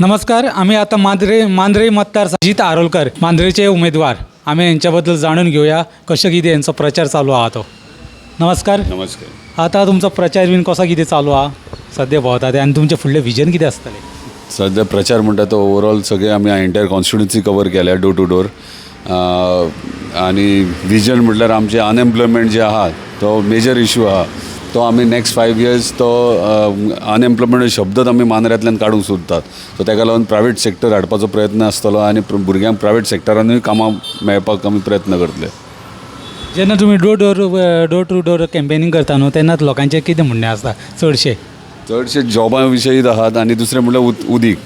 नमस्कार, आम्ही आता मांद्रे मांद्रे मतदार अजित आरोलकर, मांद्रेचे उमेदवार, आम्ही यांच्याबद्दल जाणून घेऊया कशें कितें यांचो प्रचार चालू आहा तो. नमस्कार. नमस्कार. आता तुमचो प्रचार बीन कसो कितें चालू आहा सद्या भोंवता ते आनी तुमचें फुडलें विजन कितें आसतलें? सध्या प्रचार म्हणटा तो ओवरऑल सगळे आमी एंटायर कॉन्स्टिट्युन्सी कवर केल्या डोर टू डोर. आनी विजन म्हटल्यार आमचें अनएम्प्लॉयमेंट जे आहा तो मेजर इशू आहा, तो आमी नेक्स्ट 5 इयर्स तो अनएम्प्लॉयमेंट शब्दच आमी मांद्र्यांतल्यान काडूंक सोदतात. सो ताका लागून प्रायवेट सेक्टर हाडपाचो प्रयत्न आसतलो आनी भुरग्यांक प्रायवेट सेक्टरानूय कामां मेळपाक आमी प्रयत्न करतले. जेन्ना तुमी door to door campaigning करता न्हू, तेन्ना लोकांचें कितें म्हणणें आसता चडशें? चडशे जॉबा विशयीच आहात आनी दुसरें म्हळ्यार उदीक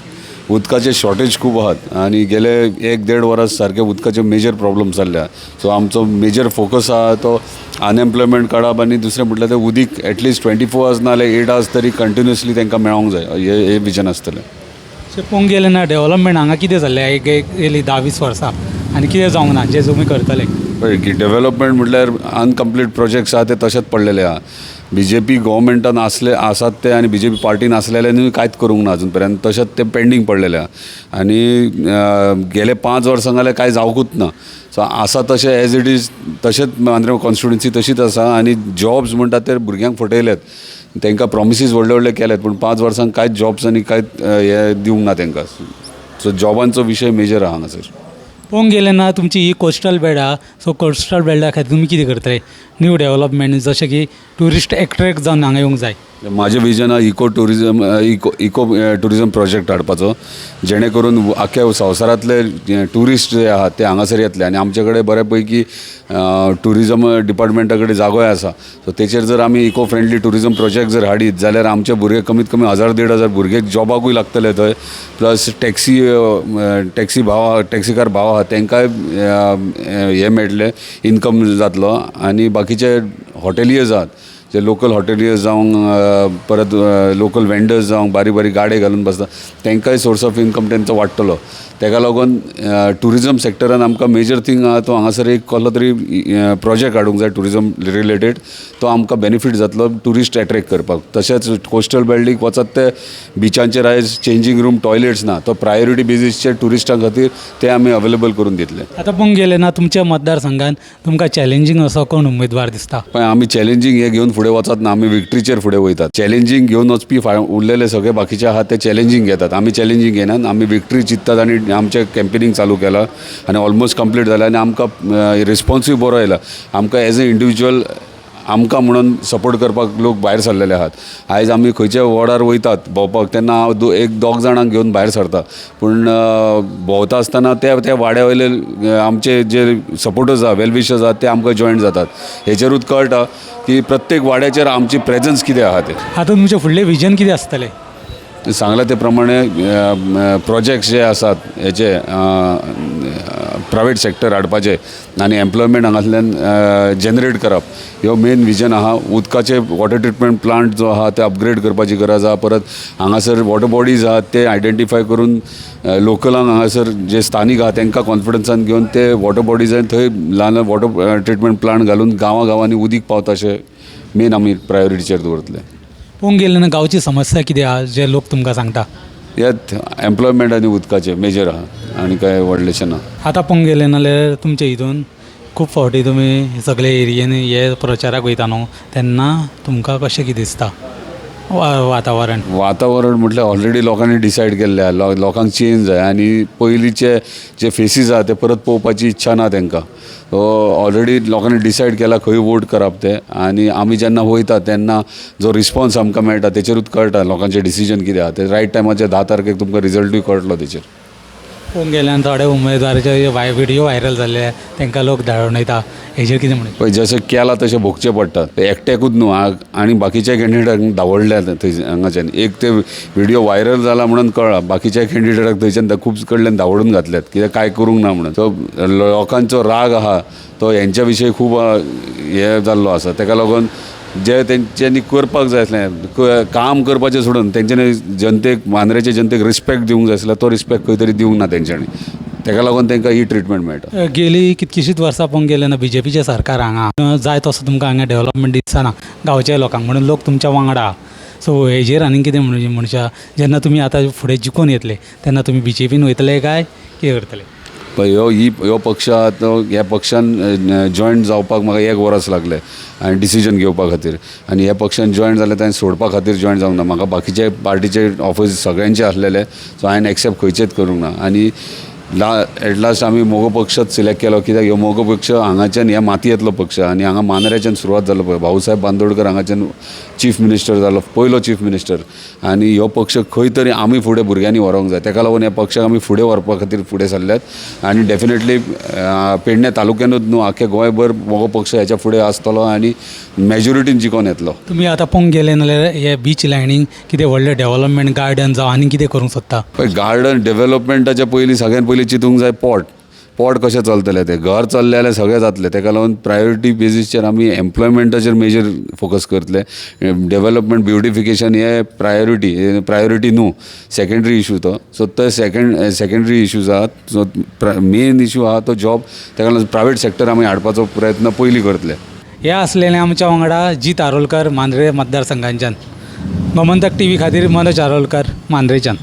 उदकाचे शॉर्टेज खूब आहात आनी गेले एक देड वरस सारके उदकाचे मेजर प्रॉब्लम जाल्ले. सो आमचो मेजर फोकस आहा तो अनएम्प्लॉयमेंट काडप आनी दुसरें म्हटल्यार तें उदीक एटलिस्ट 24 आवर्स ना जाल्यार 8 आवर्स तरी कंटिन्युअसली तांकां मेळोंक जाय, हे हे विजन आसतलें. अशें पळोवंक गेलें ना, डेवलपमेंट हांगा कितें जाल्लें एक एक गेली 10-20 वर्सां आनी कितें जावंक ना जें तुमी करतले? पळय, डेवलपमेंट म्हटल्यार अनकम्प्लीट प्रोजेक्ट्स आहा ते तशेंच पडलेले आहा. बीजेपी गोवमेंटान आसले आसात ते आनी बीजेपी पार्टीन आसलेल्यांनी कांयच करूंक ना अजून पर्यंत, तशेंच ते पेंडींग पडलेले आहा आनी गेले 5 वर्सां जाल्यार कांय जावंकूच ना. सो आसा तशें एज it is तशेंच मांद्रे कॉन्स्टिट्युन्सी तशीच आसा. आनी जॉब्स म्हणटात ते भुरग्यांक फटयल्यात, तांकां प्रॉमिसीस व्हडले व्हडले केल्यात, पूण 5 वर्सांक कांयच जॉब्स आनी कांयच हे दिवंक ना तांकां. सो जॉबांचो विशय मेजर आहा हांगासर. पळोवंक गेलें ना, तुमची ही कोस्टल बेल्ट आहा, सो कोस्टल बेल्टा खातीर तुमी कितें करतले न्यू डेवलपमेंट, जशें की ट्युरिस्ट एट्रेक्ट जावन हांगा येवंक जाय? म्हाजें विजन आहा eco tourism, eco tourism project हाडपाचो, जेणे करून आख्ख्या संवसारांतले ट्युरिस्ट जे आहात ते हांगासर येतले. आनी आमचे कडेन बरे पैकी ट्युरिजम डिपार्टमेंटा कडेन जागोय आसा. सो तेचेर जर आमी इको फ्रेंडली ट्युरिजम प्रोजेक्ट जर हाडीत जाल्यार आमचे भुरगे कमीत कमी हजार 1500 भुरगे जॉबाकूय लागतले थंय. प्लस टॅक्सी टॅक्सी भाव, टॅक्सीकार भाव आहा तांकांय हें मेळटलें, इनकम जातलो. आनी बाकीचे हॉटेलियर्स आहात, जे लोकल हॉटेलियर्स जावं, परत लोकल वेंडर्स जावं, बारीक बारीक गाडे घालून बसता, तांकांय सोर्स ऑफ इनकम तेंचो वाडटलो. ताका लागून ट्युरिजम सेक्टरान आमकां मेजर थींग आहा तो हांगासर एक कसलो तरी प्रोजेक्ट हाडूंक जाय ट्युरिजम रिलेटेड, तो आमकां बेनिफीट जातलो ट्युरिस्ट एट्रेक्ट करपाक. तशेंच कोस्टल बेल्टीक वचत ते बिचांचेर आयज चेंजींग रूम, टॉयलेट्स ना, तो प्रायोरिटी बेजीसचेर ट्युरिस्टां खातीर ते आमी अवेलेबल करून दितले. आतां पळोवंक गेलें ना, तुमच्या मतदारसंघान तुमकां चॅलेंजींग असो कोण उमेदवार दिसता? पण आमी चॅलेंजींग हे घेवन फुडें वचत ना, आमी विक्ट्रीचेर फुडें वयतात. चॅलेंजींग घेवन वचपी उरलेले सगळे बाकीचे आहात ते चॅलेंजींग घेतात, आमी चॅलेंजींग घेनात. आमी विक्ट्री चिंततात आनी आमचें कॅम्पेनींग चालू केलां आनी ऑलमोस्ट कंप्लीट जालें आनी आमकां रिस्पोन्सूय बरो आयला. आमकां एज ए इंडिविज्युअल आमकां म्हणून सपोर्ट करपाक लोक भायर सरलेले आहात. आयज आमी खंयच्या वॉर्डार वयतात भोंवपाक तेन्ना हांव एक दोग जाणांक घेवन भायर सरता, पूण भोंवता आसतना त्या त्या वाड्या वयले आमचे जे सपोर्टर्स आहा, वेलविशर्स आहा, ते आमकां जॉयन जातात. हेचेरूच कळटा की प्रत्येक वाड्याचेर आमची प्रेजन्स कितें आहा तें. आतां तुमचें फुडलें विजन कितें आसतलें? सांगलां ते प्रमाणे प्रोजेक्ट्स जे आसात हेचे प्रायवेट सेक्टर हाडपाचे आनी एम्प्लॉयमेंट हांगासल्यान जनरेट करप, ह्यो मेन विजन आहा. उदकाचे वॉटर ट्रिटमेंट प्लांट जो आहा ते अपग्रेड करपाची गरज आहा. परत हांगासर वॉटर बॉडीज आहात ते आयडेंटिफाय करून लोकलांक, हांगासर जे स्थानीक आहा तांकां कॉन्फिडन्सान घेवन ते वॉटर बॉडीज थंय ल्हान वॉटर ट्रिटमेंट प्लांट घालून गांवां गांवांनी उदीक पावता अशें मेन आमी प्रायोरिटीचेर दवरतले. पळोवंक गेलें ना, गांवची समस्या कितें आहा जे लोक तुमकां सांगता? यात एम्प्लॉयमेंट आनी उदकाचें मेजर आहा आनी कांय व्हडलेशें ना. आतां पळोवंक गेलें नाल्यार तुमच्या हितून खूब फावटी तुमी सगळे एरियेन हे प्रचाराक वयता न्हू, तेन्ना तुमकां कशें कितें दिसता वातावरण? वातावरण म्हटल्यार ऑलरेडी लोकांनी डिसायड केल्लें आहा. लोकांक चेंज जाय आनी पयलींचे जे फेसीस आहा ते परत पळोवपाची इच्छा ना तांकां. सो ऑलरेडी लोकांनी डिसायड केला खंय वोट करप तें. आनी आमी जेन्ना वयता तेन्ना जो रिस्पोन्स आमकां मेळटा तेचेरूच कळटा लोकांचें डिसिजन कितें आहा तें. रायट टायमाचेर 10 तारखेक तुमकां रिजल्टूय कळटलो तेचेर. पळोवंक गेल्यार थोडे उमेदवाराचे व्हिडियो व्हायरल जाल्ले, तांकां लोक धाडून वयता, हेजेर कितें म्हणटा? पळय, जशें केलां तशें भोगचें पडटा. एकट्याकूच न्हू, आनी बाकीच्या कॅन्डिडेटाक धांवडल्यात थंय हांगाच्यान. एक ते व्हिडियो व्हायरल जाला म्हणून कळ्ळां, बाकीच्या कॅन्डिडेटाक थंयच्यान खूब कडल्यान धांवडून घातल्यात, कित्याक कांय करूंक ना म्हणून. सो लोकांचो राग आहा तो हेंच्या विशयी खूब हें जाल्लो आसा. ताका लागून जे तेंच्यांनी करपाक जाय आसलें, काम करपाचें सोडून तेंच्यांनी जनतेक, मांद्रेच्या जनतेक रिस्पेक्ट दिवंक जाय आसलो, तो रिस्पेक्ट खंय तरी दिवंक ना तेंच्यांनी. ताका लागून तांकां ही ट्रिटमेंट मेळटा. गेली कितकीशींच वर्सां पळोवंक गेलें ना, बीजेपीचें सरकार हांगा, जाय तसो तुमकां हांगा डेवलपमेंट दिसना गांवच्या लोकांक, म्हणून लोक तुमच्या वांगडा. सो हेजेर आनीक कितें म्हणशा, जेन्ना तुमी आतां फुडें जिखून येतले तेन्ना तुमी बीजेपीन वयतले काय कितें करतले? पळय, ह्यो पक्ष आहा तो ह्या पक्षान जॉयन जावपाक म्हाका एक वर्स लागलें आनी डिसिजन घेवपा खातीर. आनी ह्या पक्षान जॉयन जालें ताणें सोडपा खातीर जॉयन जावंक ना. म्हाका बाकीचे पार्टीचे ऑफर्स सगळ्यांचे आसलेले, सो हांवें एक्सेप्ट खंयचेच करूंक ना. आनी एट लास्ट आमी मगो पक्षच सिलेक्ट केलो, कित्याक ह्यो मगो पक्ष हांगाच्यान ह्या मातयेंतलो पक्ष आनी हांगा मांद्र्याच्यान सुरवात जालो. पळय, भाऊसाहेब बांदोडकर हांगाच्यान चीफ मिनिस्टर जालो, पयलो चीफ मिनिस्टर. आनी ह्यो पक्ष खंय तरी आमी फुडें भुरग्यांनी व्हरूंक जाय. ताका लागून ह्या पक्षाक आमी फुडें व्हरपा खातीर फुडें सरल्यात. आनी डेफिनेटली पेडणे तालुक्यानूच न्हू, आख्खे गोंयभर मगो पक्ष हेच्या फुडें आसतलो आनी मेजोरिटीन जिखोन येतलो. तुमी आतां पळोवंक गेले नाल्यार हे बीच लायनीक कितें व्हडलें डेवलपमेंट, गार्डन जावं आनी कितें करूंक सोदता? पळय, गार्डन डेवलपमेंटाच्या पयलीं सगळ्यान पयलीं चिंतूंक जाय पोट. पोट कशें चलतलें तें. घर चल्लें जाल्यार सगळें जातलें. ताका लागून प्रायोरिटी बेजीसचेर आमी एम्प्लॉयमेंटाचेर मेजर फोकस करतले. डेवलपमेंट, ब्युटिफिकेशन हे प्रायोरिटी न्हू, सेकेंडरी इशू तो. सो तो सेकेंडरी इशूज आहात. सो मेन इशू आहा तो जॉब. ताका लागून प्रायवेट सेक्टर आमी हाडपाचो प्रयत्न पयलीं करतले. हे आसलेले आमच्या वांगडा जीत आरोलकर, मांद्रे मतदारसंघाच्यान. गोमंतक टीव्ही खातीर मनोज आरोलकर, मांद्रेच्यान.